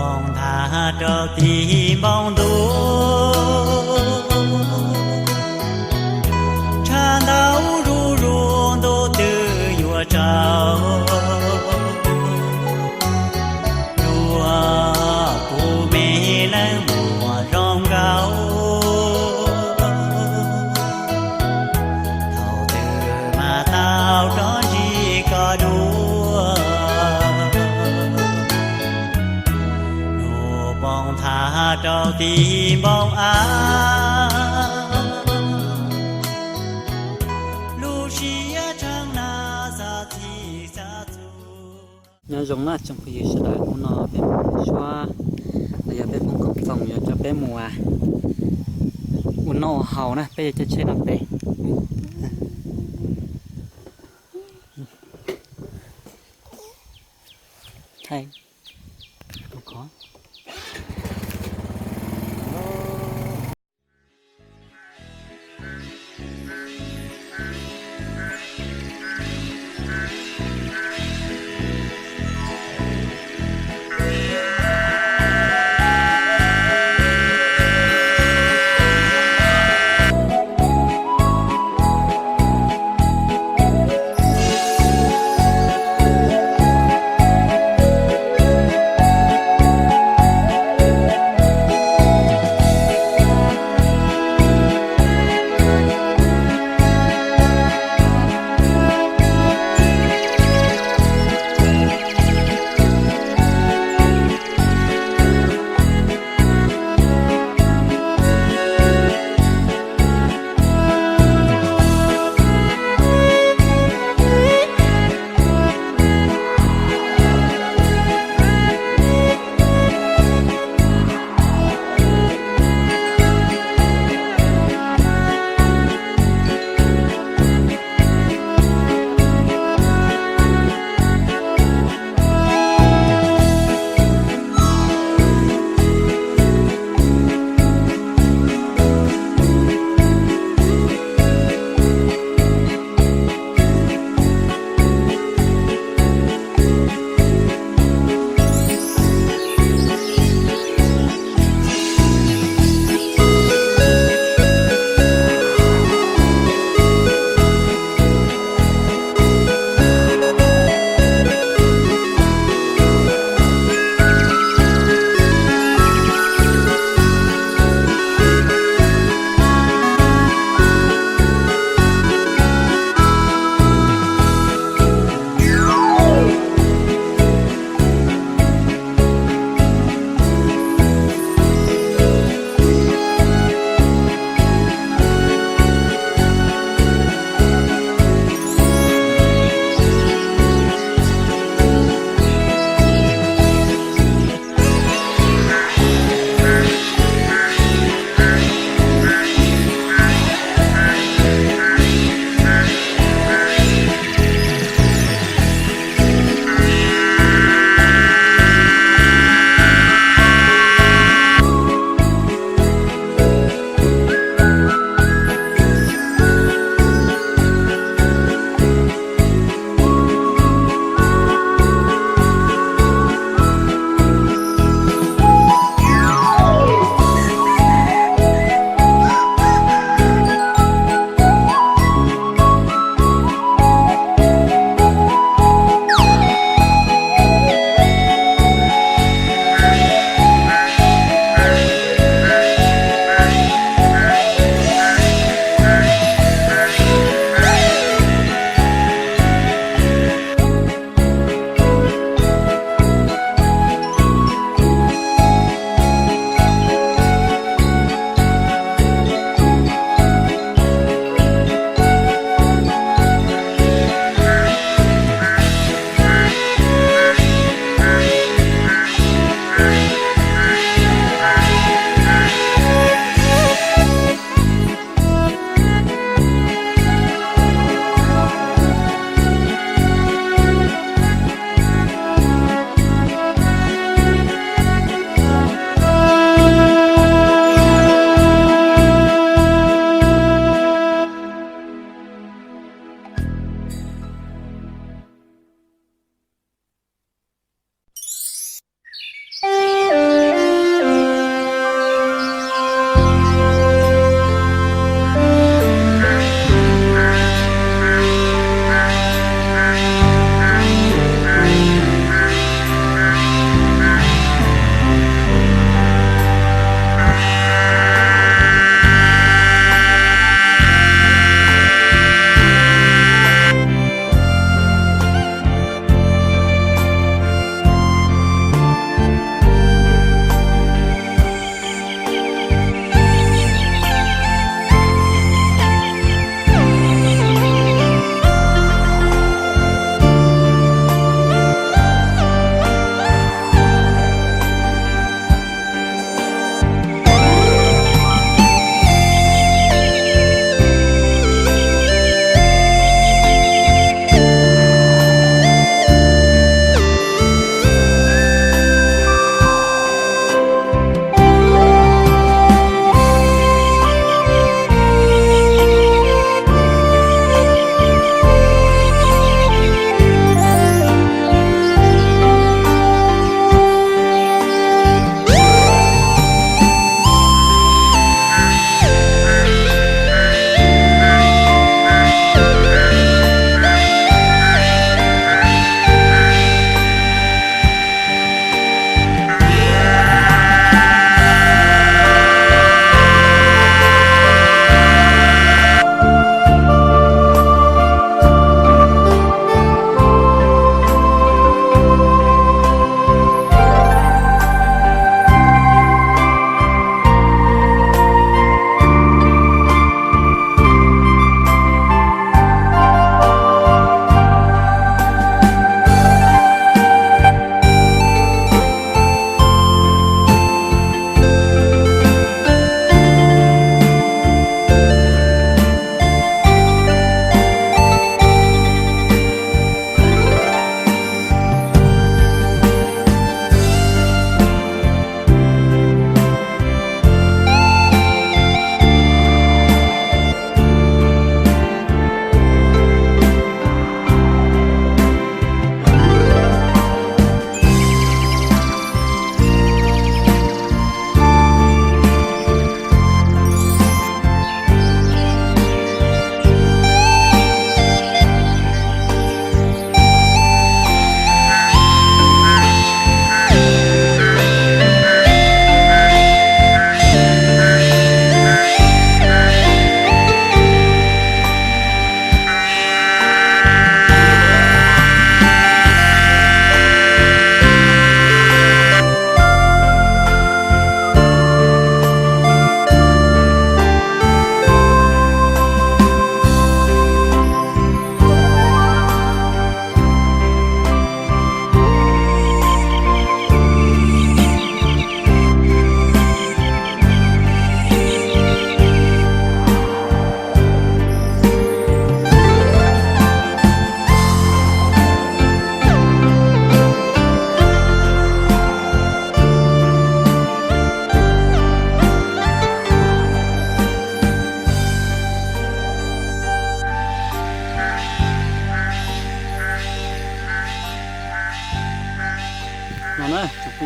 Npoo nthav rau tim npoo ntuj, tshav ntau zuj zus ntuj twg yuav tsaug, yuav kuv me leej muam zoo nkaus. Thaum twg mas tau rov ntsib koj dua, npoo nthav rau tim npoo av, lub siab tshee na xav txhij xav txhua. Nyob zoo na tsoom phooj ywg sawv daws, hnub no peb mus suab los yog peb poob koom txoos yuav coj peb mus ua noj ua haus na, peb yuav caij tsheb no pem.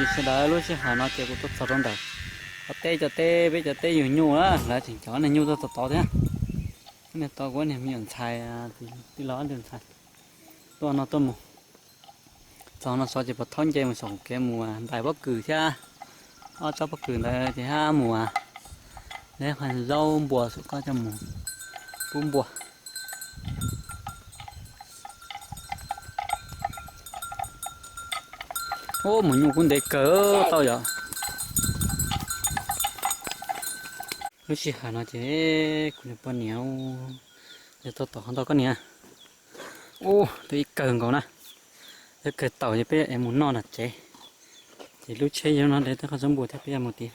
Sawv daws, lub sij hawm no ces kuv tuaj txog rau ntawm qhov teb, cov teb, peb cov teb yug nyuj na, lawv tseem cov niag nyuj tuaj tod tod thiab. Niag tod kuv niag me nyuam ntxhais, tij laug ob tug ntxhais tuaj no tuaj mus. Txog no xov ces puas thaub nce mus saum kev mus ntais pob kws thiab. Ob tsob pob kws ntawd ces hab mus leb laub npua saum koj coj mus pub npua. Ub, mus nyuj kub ntev kawg tau yom. Lub sij hawm no ces kuv niag poj niam, yog tau tom qhov ntau koj niam. Ub, twb ib kawg nkaus na. Yog kawg tau ces peb yuav mus noj nram tsev. Ces lub tsheb yog no de tej qhov tsob npua thiab peb yuav mus tid.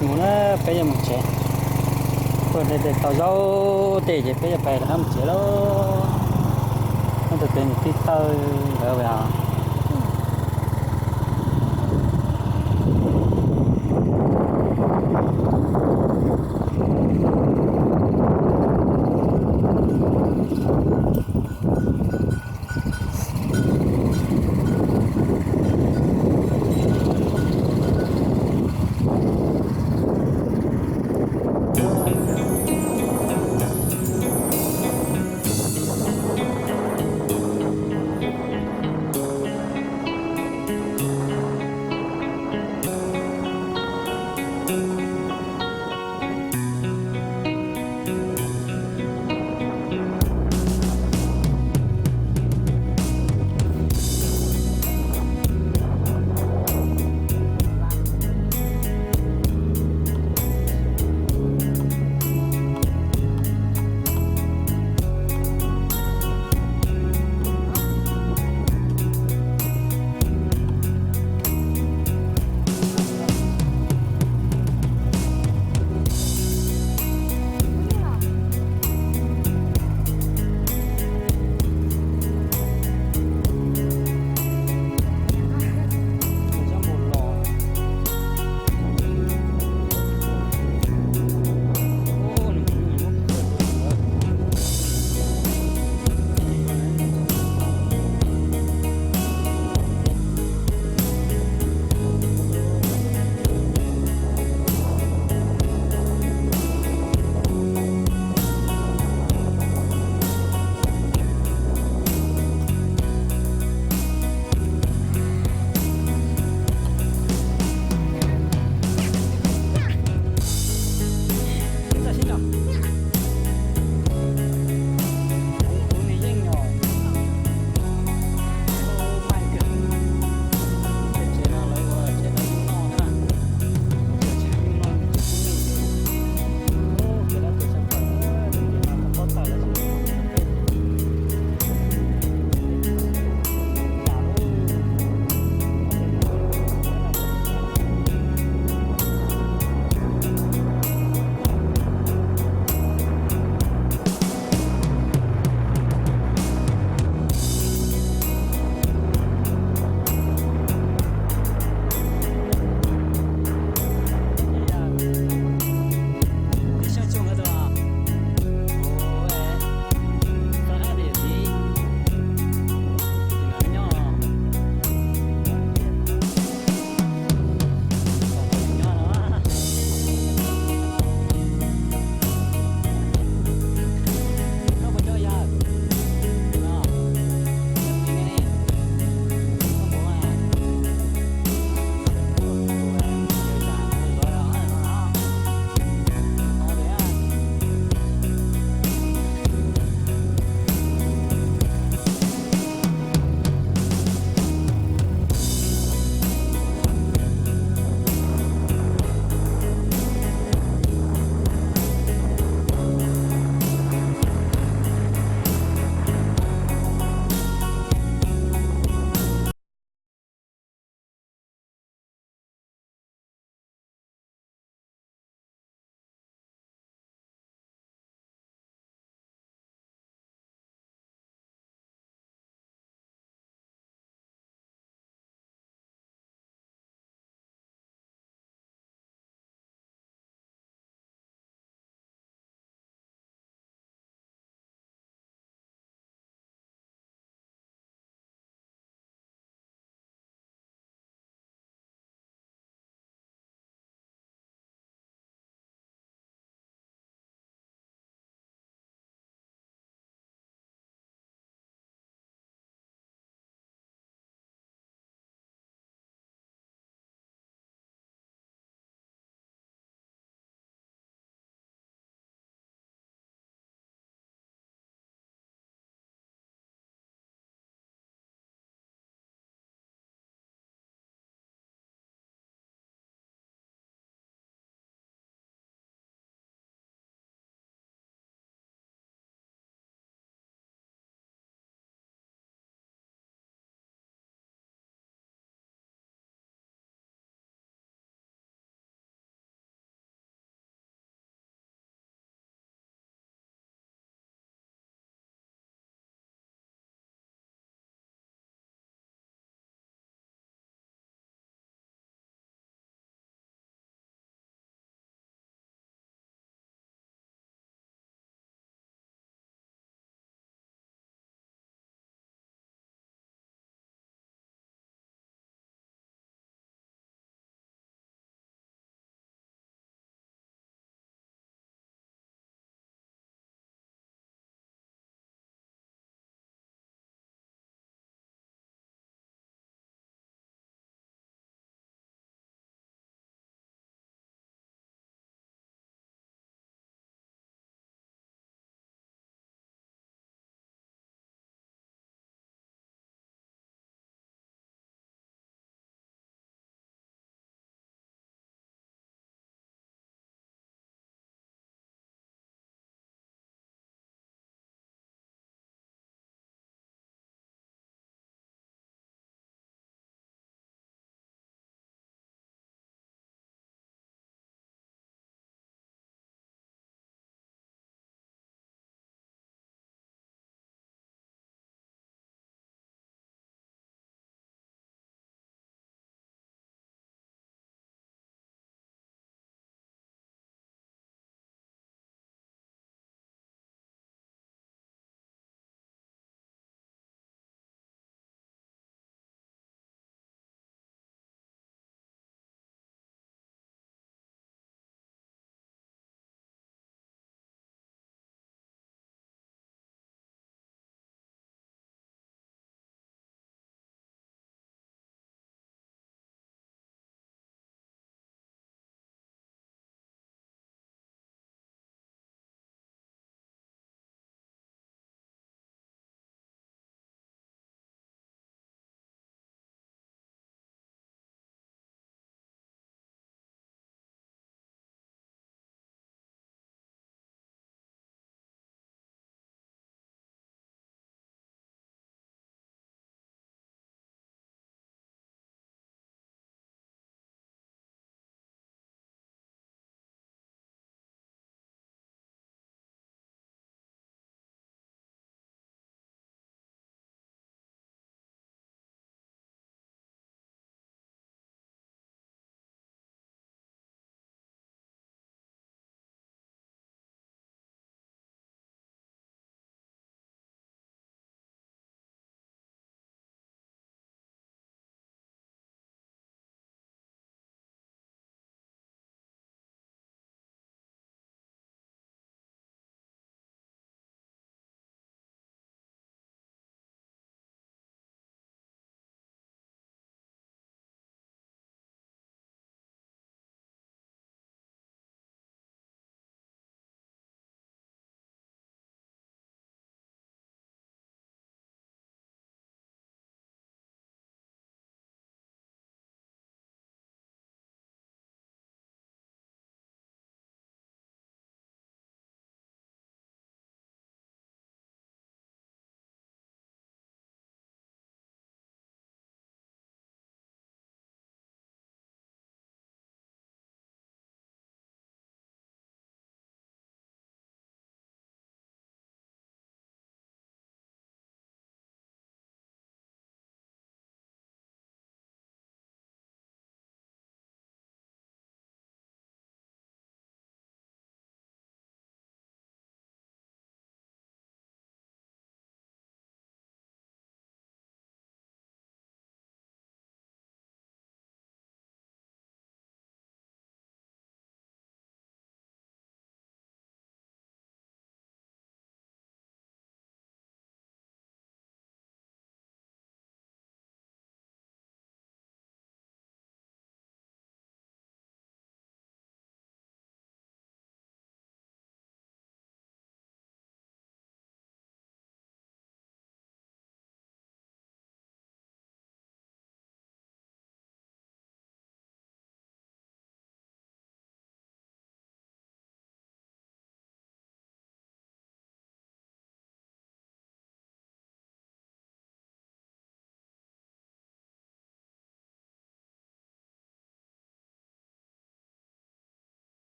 Mus na, peb yuav mus tsev. Tuaj de tau zaub tej ces peb yuav pais rov qab mus tsev lauj. Ob tug pem nws tij tawj ntawd as.